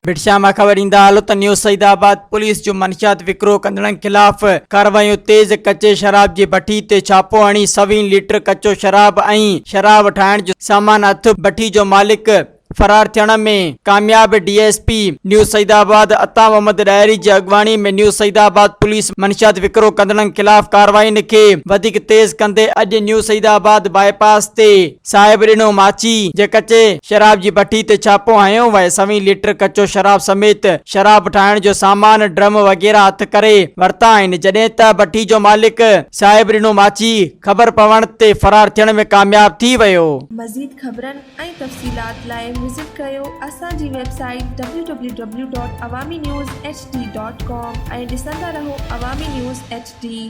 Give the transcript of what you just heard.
ڀٽشاهه مان خبر ايندا هلو ته نيو سعيد آباد پوليس جون منشيات وڪرو ڪندڙن خلاف ڪارروايون تيز، ڪچي شراب جي بٺي تي ڇاپو هڻي سوين ليٽر ڪچو شراب ۽ شراب ٺاهڻ جو سامان هٿ، بٺي جو مالڪ فرار ٿيڻ ۾ ڪامياب، D S P new Saeedabad Ata Muhammad Dahri جي اڳواڻي ۾ نيو سعيد آباد پوليس منشيات وڪرو ڪندڙن خلاف ڪاررواين کي وڌيڪ تيز ڪندي اڄ نيو سعيد آباد باء پاس تي صاحب ڏنو ماڇي جي ڪچي شراب جي بٺي تي ڇاپو هنيو ويو سوين ليٽر ڪچو شراب سميت شراب ٺاهڻ جو سامان ڊرم وغيره هٿ ڪري ورتا آهن جڏهن ته بٺي جو مالڪ صاحب ڏنو ماڇي خبر پوڻ تي فرار ٿيڻ ۾ ڪامياب ٿي ويو. مزيد خبرن ۽ تفصيلات لاء وزٽ ڪريو اسان جي website W W W dot Awami news H D dot com ۽ ڏسندا رهو عوامي نيوز ايڇ ڊي.